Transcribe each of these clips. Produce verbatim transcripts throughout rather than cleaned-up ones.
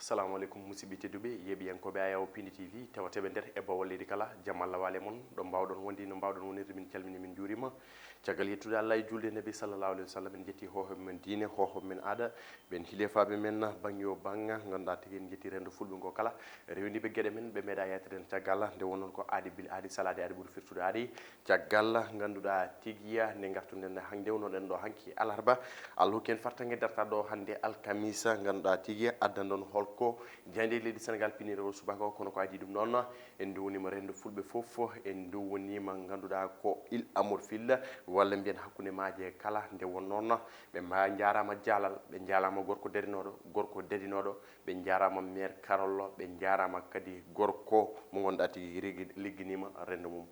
Assalamu aleykum, musidɓe tedduɓe, yeeɓiyankooɓe Ayawo Pindi T V, tawateeɓe nder e bawol leydi kala. Jam Allah waale mon, ɗo mbaawɗon wondi, no mbaawɗon wonirde, min calmini, min njuurima. Caggal yettude Allah e julde Nabi sallallahu alaihi wasallam, en jetti hoohooɓe men diine, hoohooɓe men aada, ɓen hilifaaɓe men bannge o bannga, ngannduɗaa tigi en jetti renndo fulɓe ngo kala, rewindiiɓe geɗe men, ɓe meeɗa yaltade en caggal, nde wonnon ko aadi bil aadi, salaade aadi ɓuri firtude aadi. Caggal ngannduɗaa tigiya nde ngartuɗen han-, nde wonnoɗen ɗo hanki alarba, Allah hokki en fartaŋŋe darta ɗo hannde alkamisa, ngannduɗaa tigiya addanɗon holko jaaynde leydi Senegal piniri o subaka o, kono ko adii ɗum ɗon, en nduwonima renndo fulɓe fof, en nduwonima ngannduɗaa ko Île à Morphil, walla mbiyen hakkunde maaje kala, nde wonnoon ɓe mba-, njaaraama jaalal, ɓe njaaraama gorko darinoɗo, gorko dadinoɗo, ɓe njaaraama maire Karollo, ɓe njaaraama kadi gorko mo ngannduɗaa tigi rigi-, ligginima renndo mum.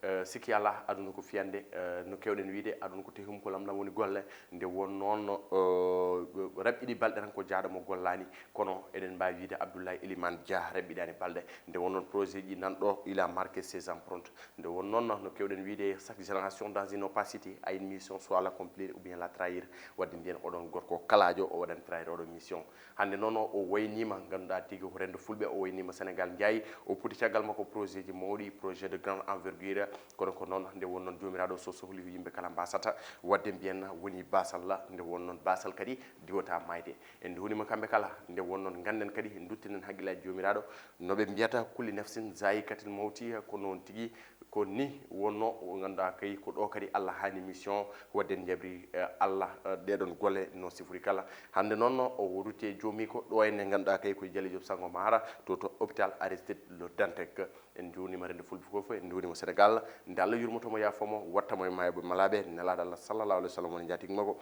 Eh, sikki alaa, aduna ko fiyannde, eh, no keewɗen wiyde, aduna ko tehum ko lamlam woni golle. Nde wonnoon, eh, raɓɓiɗi balɗe tan ko jaaɗo mo gollaani, kono eɗen mbaawi wiyde Abdoulaye Elimane Dia raɓɓiɗaani balɗe. Nde wonnoon projet ji nan ɗo, il a marqué ses empreintes. Nde wonnoon no keewɗen wiyde, chaque génération dans une opacité a une mission, soit l'accomplir ou bien la trahir. Wadde mbiyen oɗon gorko kalaajo o waɗan trahir oɗo mission. Hannde noon o waynima, ngannduɗaa tigi ko renndo fulɓe, o waynima Senegal Njaay, o poti caggal makko projet ji mawɗi, projet de grande envergure, kono ko noon nde wonnoon Joomiraaɗo so sohli yimɓe kala mbasata, wadde mbiyen woni basal, nde wonnoon basal kadi diwata mayde. En nduwnima kamɓe kala, nde wonnoon ngannden kadi, duttinen hakkillaaji Joomiraaɗo, no ɓe mbiyata kulli nafsin zaa'iqatil mawti, ko noon tigi. Ko ni wonno, o ngannduɗaa kay ko ɗo kadi Allah haani mission, wadde en njaɓri, eh, Allah, eh, ɗeɗon golle no sifori kala. Hannde noon o rutti e joomi ko ɗo enne ngannduɗaa kay ko Jalle Diop Sangomar to, to hôpital Aristide Le Dantec. En njuurnima renndo fulɓe fof, en njuurnima Senegal. Nde Allah yurmoto mo, yaafo mo, watta mo e maayɓe malaaɓe, Nelaaɗo Allah sallallahu alaihi wasallam woni njaatigi makko.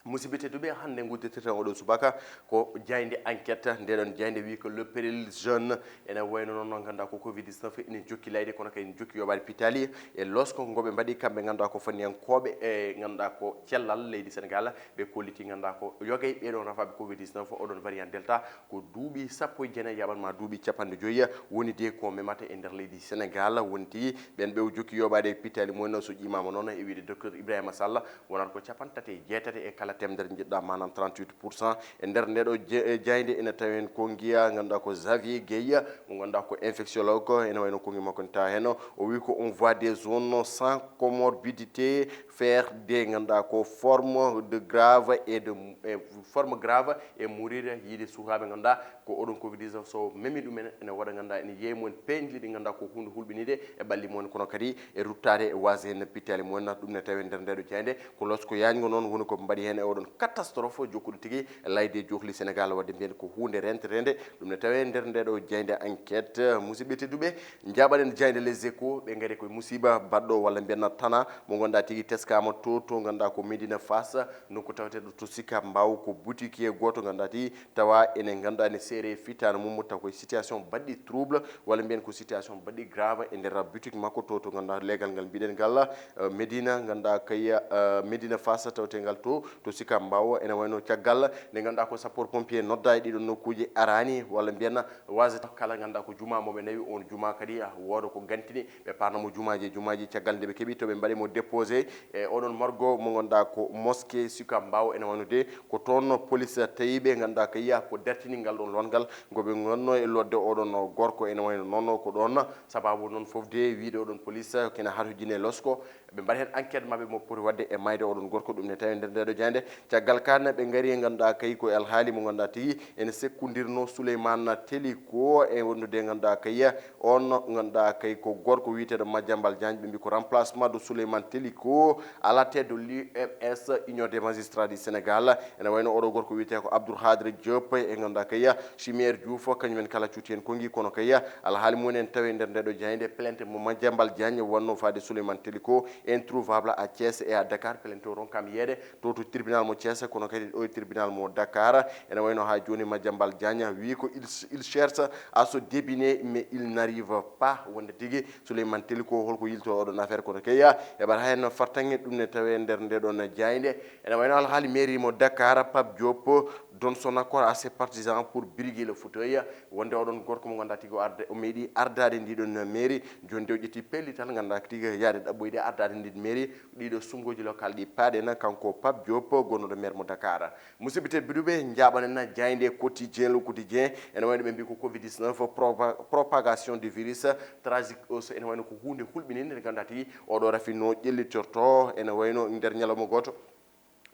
Musidɓe tedduɓe, hannde ngudditirten oɗo subaka ko jaaynde Enquête. Nde ɗon jaaynde wi ko le péril jeune, ene wayno noon, ngannduɗaa ko covid dix-neuf ene jokki layde, kono kadi ene jokki yoɓaade pitaali. E losko ngo ɓe mbaɗi kamɓe, ngannduɗaa ko fanniyankooɓe, e ngannduɗaa ko cellal leydi Senegal, ɓe kolliti, ngannduɗaa ko yogay ɓeɗon rafaaɓe covid dix-neuf, oɗon variant Delta, ko duuɓi sappo e jeenayi yaaɓan ma duuɓi capanɗe joyi woni de ko memata e nder leydi Senegal. Woni tigi ɓen ɓe o jokki yoɓaade pitaali mumen, so ƴimaama noon e wiyde docteur Ibrahima Sall, wonata ko capanɗe tati e jeetati e kala teemedere njiɗɗa, maanaam trente-huit pour cent. E nder nde ɗo je-, e jaaynde ene tawen ko ngiya ngannduɗaa ko Xavier Gueye, mo ngannduɗaa ko infectiologue, ene wayno ko ngi makko ne tawa heen. O wi ko on voit des zones sans comorbidité faire des ngannduɗaa ko forme de grave et de, e forme grave et mourir, yiide suukaaɓe ngannduɗaa ko oɗon covid dix-neuf so memi ɗumen, ene waɗa ngannduɗaa ene yeeyi mumen peeñɗi ɗi ngannduɗaa ko huunde hulɓiniide e ɓalli mumen, kono kadi e ruttaade e waasde heen pitaali mumen. Ɗum ne tawi nder nde ɗo jaaynde ko losko yaañgo noon woni ko mbaɗi heen e oɗon catastrophe jokkuɗo tigi e layde e jokli Senegal, wadde mbiyen ko huunde renteteende. Ɗum ne tawi nder nde ɗo jaaynde Enquête. Musidɓe tedduɓe, njaaɓaɗen jaaynde Les Échos, ɓe ngari koye musiba baɗɗo walla mbiyen tana mo ngannduɗaa tigi teskaama to, to ngannduɗaa ko Médina Fass, nokku taweteeɗo to Sicap Mbao, ko boutique gooto ngannduɗaa tigi tawa ene ngannduɗaa ene seere fitaandu mum, taw koye situation baɗɗi trouble, walla mbiyen ko situation baɗɗi grave e nder boutique makko to, to ngannduɗaa leegal ngal mbiɗen ngal, eh, Médina, ngannduɗaa kay, eh, Médina Fass taweteegal to, to Sicap Mbao. Ene wayno caggal nde ngannduɗaa ko sapeur pompier nodda e ɗiɗon nokkuuji araani, walla mbiyen waasde kala ngannduɗaa ko juma mo ɓe nawi on juma kadi, ah, wooda ko gantini, ɓe parna mo jumaaji e jumaaji, caggal nde ɓe keɓi to ɓe mbaɗi mo déposé e oɗon morgo mo ngannduɗaa ko mosquée Sicap Mbao. Ene wayno de ko toon police tawi ɓe, ngannduɗaa kay ko dartini ngal ɗon longal ngo ɓe ngonno e lodde oɗon gorko. Ene wayno noon ko ɗon sababu noon fof de wiyde oɗon police kene hatojine losko, ɓe mbaɗa heen enquête maɓɓe mo poti waɗde e mayde oɗon gorko. Ɗum ne tawi nder nde ɗo jaaynde. Caggal kaan ɓe ngari, ngannduɗaa kay ko alhaali mo ngannduɗaa tigi ene sekkondirno Souleymane Teliko e wondude, ngannduɗaa kay on, ngannduɗaa kay ko gorko wiyeteeɗo Madiambal Diagne, ɓe mbi ko remplacement de Souleymane Teliko à la tête de l'U M S, Union des Magistrats du Sénégal. Ene wayno oɗo gorko wiyetee ko Abdoul Khadre Diop e ngannduɗaa kay Chimère Diouf, kañum en kala cuuti heen konngi, kono kay alhaali mum en tawi nder nde ɗo jaaynde plainte mo Madiambal Diagne wonno faade Souleymane Teliko, introuvable à Thiès et à Dakar. Plainte o ronkaama yeeyeede to, to tribunal mo Thiès, kono kadi ɗo e tribunal mo Dakar. Ene wayno haa jooni Madiambal Diagne wi ko il, il cherche à se débiner, mais il n'arrive pas. Wonde tigi Souleymane Teliko, holko yilto oɗon affaire, kono kay heɓata heen fartaŋŋe, ɗum ne tawe nder nde ɗon jaaynde. Ene wayno alhaali mairie mo Dakar, Pape Diop, donne son accord à ses partisans pour briguer le fauteuil. Wonde oɗon gorko mo ngannduɗaa tigi o arde, o meeɗi ardaade ndiɗon mairie. Jooni de o ƴetti pellital ngannduɗaa tigi yaade ɗaɓɓoyde ardaade ndin mairie. Ɗiɗo sunnguuji local ɗi paaɗen, kanko Pape Diop, gonɗo maire mo Dakar. Musidɓe tedduɓe, njaaɓanen jaaynde Quotidien, Le Quotidien, ene wayno ɓe mbi ko covid dix-neuf, propa-, propagation du virus, tragique hausse, ene wayno ko huunde hulɓininde nde ngannduɗaa tigi oɗo rafi no ƴellitorto, ene wayno nder ñalawma gooto.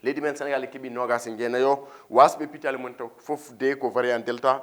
Leydi men Senegal e keɓi noogaas e jeenayo waasɓe pitaali mum taw fof de ko variant Delta,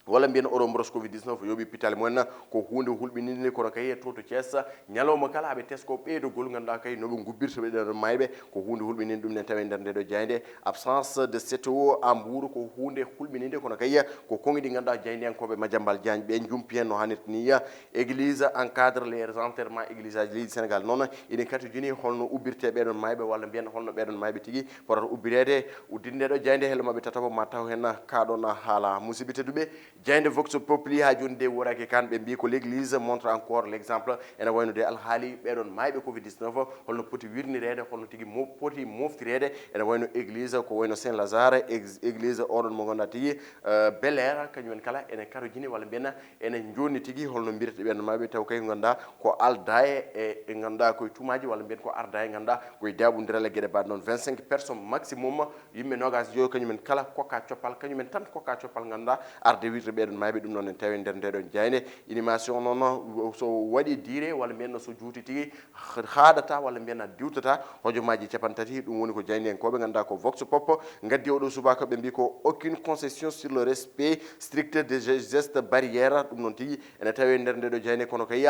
walla mbiyen oɗo mboros covid dix-neuf yooɓi pitaali mumen. Ko huunde hulɓininde, kono kay to to Thiès, ñalawma kala aɓe tesko ɓeydogol ngannduɗaa kay no ɓe ngubbirta ɓe ɗon mayɓe. Ko huunde hulɓininde, ɗum ne tawe nder nde ɗo jaaynde. Absence de C T O à Mbour ko huunde hulɓininde, kono kay ko konngi ɗi ngannduɗaa jaayndiyankooɓe Madiambal Diagne ɓe njumpi heen no haanirta ni. Église encadre les enterrements, église aji leydi Sénégal noon ina katojini holno ubbirte ɓeɗon mayɓe, walla mbiyen holno ɓeɗon mayɓe tigi potata ubbireede. Udditde ɗo jaaynde hello maɓɓe tataɓo ma taw heen ka ɗon haala. Musidɓe tedduɓe, jaaynde Vox Populi haa jooni de woraaki kan, ɓe mbi ko l'église montre encore l'exemple. Ene wayno de alhaali ɓeɗon mayɓe covid dix-neuf holno poti wirnireede, holno tigi mo-, poti moftireede. Ene wayno église ko wayno Saint Lazare, ex-, église oɗon mo ngannduɗaa tigi, euh, Bel Air, kañum en kala ene karojini walla mbiyen ene jonni tigi holno mbirete ɓeen maɓɓe taw kay ngannduɗaa ko aldaa e, e ngannduɗaa koye tuumaaji walla mbiyen ko ardaa e ngannduɗaa koye daaɓondiral e geɗe mbaɗe noon. Vingt-cinq personnes maximum, yimɓe noogaas e joyo kañum en kala kokka coppal, kañum en tan kokka coppal ngannduɗaa arde wirde ɓeɗon mayɓe. Ɗum noon en tawi nder nde ɗon jaaynde. Inhumation noon so waɗi diire walla mbiyen no so juuti tigi haaɗata walla mbiyen a diwtata hojomaaji capanɗe tati. Ɗum woni ko jaayndiyankooɓe ngannduɗaa ko Vox Pop ngaddi oɗo subaka, ɓe mbi ko aucune concession sur le respect strict des gestes barrières. Ɗum noon tigi ene tawe nder nde ɗo jaaynde, kono kay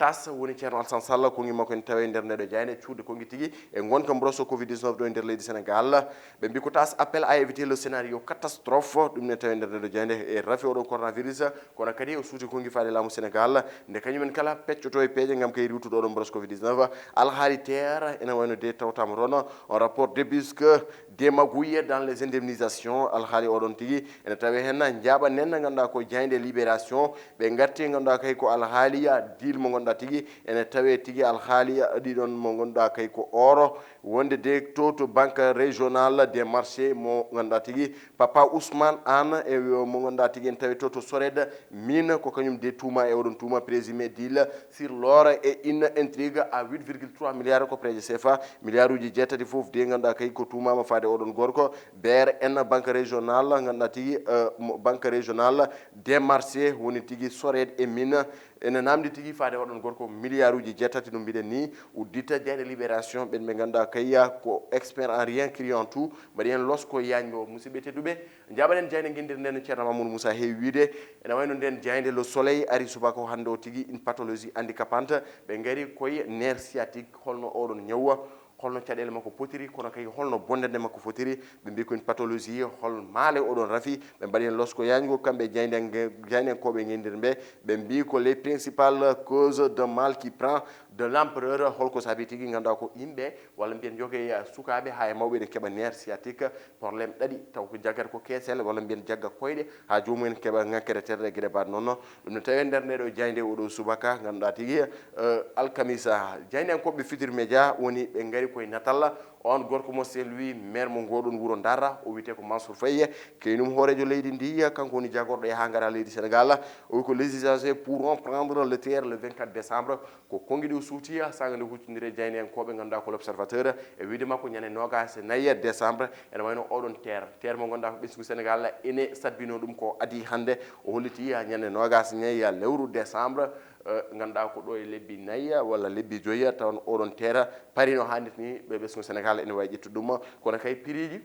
Tas woni Ceerno Alassane Sall, konngi makko ene tawe nder nde ɗo jaaynde, cuuɗi konngi tigi e ngonka mboros covid dix-neuf ɗo e nder leydi Sénégal. Ɓe mbi ko Tas appelle à éviter le scénario catastrophe, ɗum ne tawe nder nde ɗo jaaynde e rafi oɗo coronavirus. Kono kadi o suuti konngi faade laamu Sénégal, nde kañum en kala peccoto e peeje ngam kay riwtude oɗo mboros covid dix-neuf. Alhaali teer ene wayno de tawtama toon, on rapport débusque démagogie dans les indemnisations. Alhaali oɗon tigi ene tawe heen, njaaɓa nen ngannduɗaa ko jaaynde Libération, ɓe ngarti ngannduɗaa kay ko alhaali deal mo ngannduɗaa tigi ene tawe tigi alhaali ɗiɗon mo ngannduɗaa kay ko oro, wonde de to to banque régionale des marchés mo ngannduɗaa tigi Papa Ousmane Anne e mo ngannduɗaa tigi en tawi to to Sored mine, ko kañum de tuuma e oɗon tuuma présumé deal sur l'or et une intrigue à huit virgule trois milliards ko peeje C F A, milliard uji jeetati fof de ngannduɗaa kay ko tuumaama faade oɗon gorko. B R N, banque régionale ngannduɗaa tigi, euh, mo-, banque régionale des marchés woni tigi Sored et mine, ene namdi tigi faade oɗon gorko milliard uji jeetati no mbiɗen ni. Uddita jaaynde Libération, ɓen ɓe ngannduɗaa kay ko expert en rien criant tout, mbaɗi heen losko yaajngo. Musidɓe tedduɓe, njaaɓanen jaaynde ngenndirde nden Ceerno Mamoudou Moussa heewi wiide. Ene wayno nden jaaynde Le Soleil ari subaka o hannde o tigi, une pathologie handicapante. Ɓe ngari koye nerf sciatique, holno oɗon ñawa, holno caɗeele makko potiri, kono kay holno bonnande makko fotiri. Ɓe mbi ko une pathologie, hol maale oɗon rafi. Ɓe mbaɗi heen losko yaajngo kamɓe jaaynde-, jaayndiyankooɓe ngenndirde ɓe. Ɓe mbi ko les principales causes de mal qui prend de l'ampleur, holko saabi tigi ngannduɗaa ko yimɓe walla mbiyen joge sukaaɓe haa e mawɓe ene keɓa nerf sciatique, problème ɗaɗi, taw ko jaggata ko keesel walla mbiyen jagga koyɗe haa joomum en keɓa ŋakkere terɗe e geɗe mbaɗe noon. Ɗum ne tawi nder nde ɗo jaaynde oɗo subaka ngannduɗaa tigi, eh, alkamisa. Jaayndiyankooɓe Futurs Médias woni ɓe ngari koye natal on gorko mo Saint-Louis, maire mo ngoɗon wuro Ndar, o wiyetee ko Mansour Faye, kañum hooreejo leydi ndi, kanko woni jagorɗo e haa ngara leydi Sénégal. O wi ko les usagers pourront prendre le T R le vingt-quatre décembre. Ko konngi ɗi o suuti, saanga nde huccondire e jaayndiyankooɓe ngannduɗaa ko L'Observateur, e wiide makko ñande noogaas e nayi décembre, ene wayno oɗon T R. T R mo ngannduɗaa ko ɓesngu Sénégal ene sabbinoo ɗum ko adii hannde. O holliti ñande noogaas e nayi lewru décembre, eh, ngannduɗaa ko ɗo e lebbi nayi walla lebbi joyi, tawa oɗon T R parino hannde ni ɓe ɓesngu Sénégal ene wawi ƴettude ɗum. Kono kay prix ji,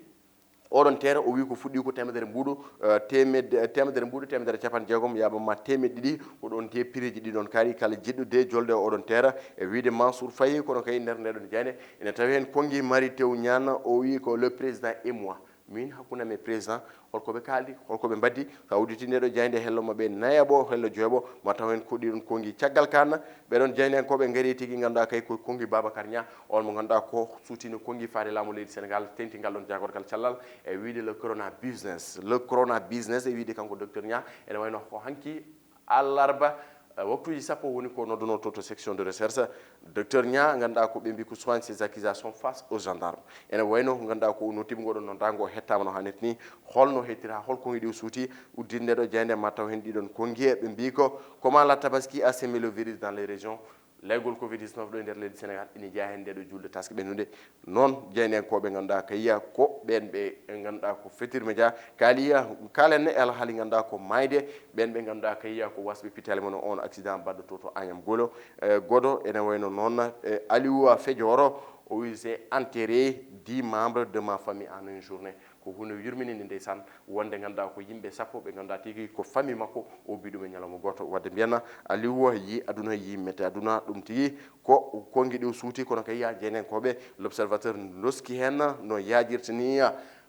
oɗon T R o wi ko fuɗɗi ko teemedere mbuuɗu, eh, teemed-, teemedere mbuuɗu, teemedere capanɗe jeegom, yaaɓa ma teemeɗɗe ɗiɗi, ko ɗon te prix ji ɗi ɗon kaari kala jiɗɗo de jolde e oɗon T R e wiide Mansour Faye. Kono kay nder nde ɗon jaaynde ene tawi heen konngi Mary Teuw Niane, o wi ko le président et moi. Min hakkunde am e président, holko ɓe kaaldi, holko ɓe mbaddi? So a udditi nde ɗo jaaynde hello maɓɓe nayaɓo, hello joyaɓo, ma taw heen ko ɗi ɗon konngi. Caggal kan, ɓe ɗon jaayndiyankooɓe ngari tigi ngannduɗaa kay ko konngi Babacar Niang, on mo ngannduɗaa ko suutino konngi faade laamu leydi Sénégal, teŋti ngal ɗon jaagorgal callal e wiide le corona business. Le corona business e wiide kanko docteur Niang, ene wayno ko hanki alarba, Waktuuji sappo woni ko nodduno to to section de recherche. Docteur Niang, ngannduɗaa ko ɓe mbi ko soigne ses accusations face aux gendarmes. Ene wayno ngannduɗaa ko nottiɓe ngoɗo noddaango o hettaama no hannirta ni. Holno hettira, hol konngi ɗi o suuti? Udditde ɗo jaaynde ma taw heen ɗiɗon konngi e ɓe mbi ko comment la tabaski a semé le virus dans les régions. Laygol covid dix-neuf ɗo e nder leydi Sénégal ina jeyaa heen nde ɗo julde taske ɓennunde. Noon jaayndiyankooɓe ngannduɗaa kay ko ɓeen ɓe ngannduɗaa ko Futurs Médias kaali, kaalen ne alhaali ngannduɗaa ko maayde ɓeen ɓe ngannduɗaa kay ko wasɓe pitaali mon on accident baɗɗo to to Agnam Golo. E, goɗo ene wayno noon, e, Aliou Fedioro, o wi c'est enterré dix membres de ma famille en une journée. Ko huunde yurmininde ndeysaan, wonde ngannduɗaa ko yimɓe sappo ɓe ngannduɗaa tigi ko famille makko, o bi ɗum e ñalawma gooto. Wadde mbiyanna Aliou yi aduna, yi mette aduna, ɗum tigi ko konngi ɗi o suuti, kono kay jaayndiyankooɓe L'Observateur ndoski heen no yaajirta ni.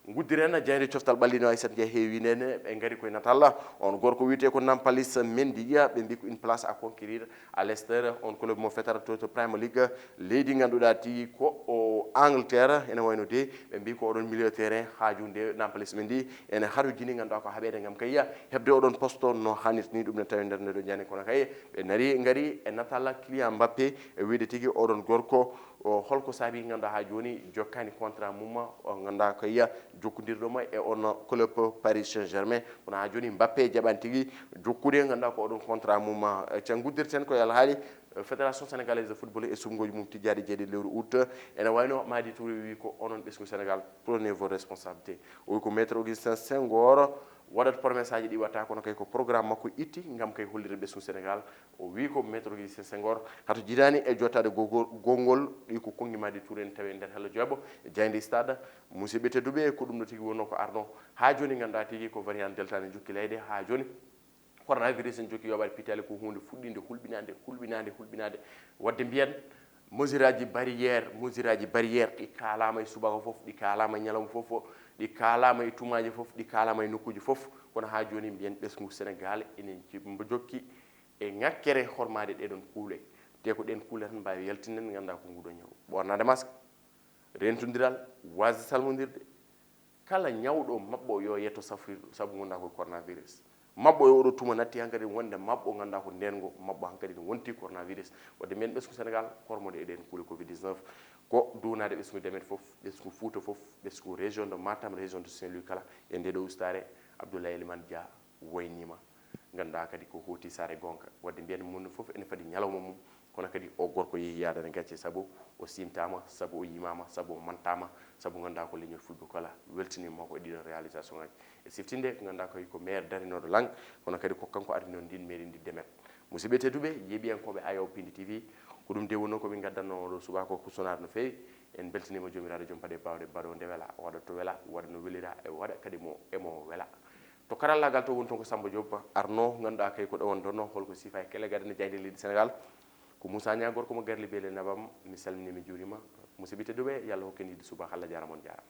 Nguddiren jaaynde coftal ɓalli no Aissata Ndiaye heewi nene, ɓe ngari koye natal on gorko wiyetee ko Nampalys Mendy, ɓe mbi ko une place à conquérir à Leicester, on club mo fetata to to Premier League, leydi ngannduɗaa tigi ko o Angleterre. Ene wayno de ɓe mbi ko oɗon milieu terrain haaju nde Nampalys Mendy ene harujini ngannduɗaa ko haɓeede ngam kay heɓde oɗon poste no hannirta ni. Ɗum ne tawi nder nde ɗo jaaynde, kono kay ɓe nari ngari e natal Kylian Mbappé, e wiyde tigi oɗon gorko o, holko saabi ngannduɗaa haa jooni jokkaani contrat mum o, ngannduɗaa ko yiya jokkondirɗo mo e on club Paris Saint-Germain. Kono haa jooni Mbappé jaɓaani tigi jokkude ngannduɗaa ko oɗon contrat mum. E, ca nguddirten ko alhaali, e, Fédération Sénégalaise de Football e suɓngooji mum tijjaaɗi jeeɗiɗi lewru août. Ene wayno Madi Touré wi ko onon ɓesngu Sénégal, prenez vos responsabilités. O wi ko Maître Augustin Senghor waɗat promesse aji ɗi watta, kono kay ko programme makko itti ngam kay hollirde ɓesngu Sénégal. O wi ko Maître Augustin Senghor, hato jiidaani e jottaade gogol, gonngol, ɗi ko konngi Madi Touré ne tawi e nder hello joybo, jaaynde Stade. Musidɓe tedduɓe, ko ɗum ɗo tigi wonno ko arno. Haa jooni ngannduɗaa tigi ko variant Delta ne jokki leyɗe. Haa jooni coronavirus ne jokki yoɓaade pitaali, ko huunde fuɗɗiinde hulɓinaade, hulɓinaade, hulɓinaade. Wadde mbiyen mesure aji barrière, mesure aji barrière ɗi kaalaama e subaka fof, ɗi kaalaama e ñalawma fof, ɗi kaalaama e tumaaji fof, ɗi kaalaama e nokkuuji fof. Kono haa jooni mbiyen ɓesngu Sénégal ene ji-, mbo jokki e ŋakkere hormaade ɗeɗon kuule. Te ko ɗen kuule tan mbaawi yaltinde en ngannduɗaa ko nguɗo ñaw. Ɓornaade masque, rentondiral, waasde salmondirde. Kala ñawɗo maɓɓo yo yetto safrirɗo, sabu ngannduɗaa ko coronavirus. Maɓɓo e oɗo tuma natti hankadi wonde maɓɓo ngannduɗaa ko ndenngo, maɓɓo hankadi ne wonti coronavirus. Wadde mbiyen ɓesngu Sénégal hormode e ɗen kuule covid dix-neuf. Ko duwanaade ɓesnguuji amen fof, ɓesngu Fuuta fof, ɓesngu région de Matam, région de Saint-Louis kala. E nde ɗo ustaare, Abdoulaye Elimane Dia wayniima. Ngannduɗaa kadi ko hooti saare goonga. Wadde mbiyen mum fof ene fadi ñalawma mum, kono kadi o gorko yehi yaadani gacce, sabu o siimtaama, sabu o yimaama, sabu o mantaama, sabu ngannduɗaa ko leñol Fulɓe kala weltiniima mo ko e ɗiɗon réalisation ngaji. E siftinde ko ngannduɗaa ko, ko maire darinooɗo Lang, kono kadi ko kanko ardinoo ndin mairie ndi Demet. Musidɓe tedduɓe, yeeɓiyankooɓe Ayo Pindi T V, ko ɗum de wonno ko min ngaddanno oɗo subaka ko sonaade no feewi. En mbeltaniima Joomiraaɗo joom paɗe baawɗe baɗo nde wela, waɗa to wela, waɗa no welira, e waɗa kadi mo emo wela. To karallaagal to woni toon ko Samba Diop, arno ngannduɗaa kay ko ɗo won donno, holko sifa e kelle gadane jaaynde leydi Sénégal. Ko Moussa Niang gorko mo Garli Beele Nabam, mi salmini, mi juurima. Musidɓe tedduɓe, yo Allah hokku en yiɗde subaka. Allah jaarama, on jaarama.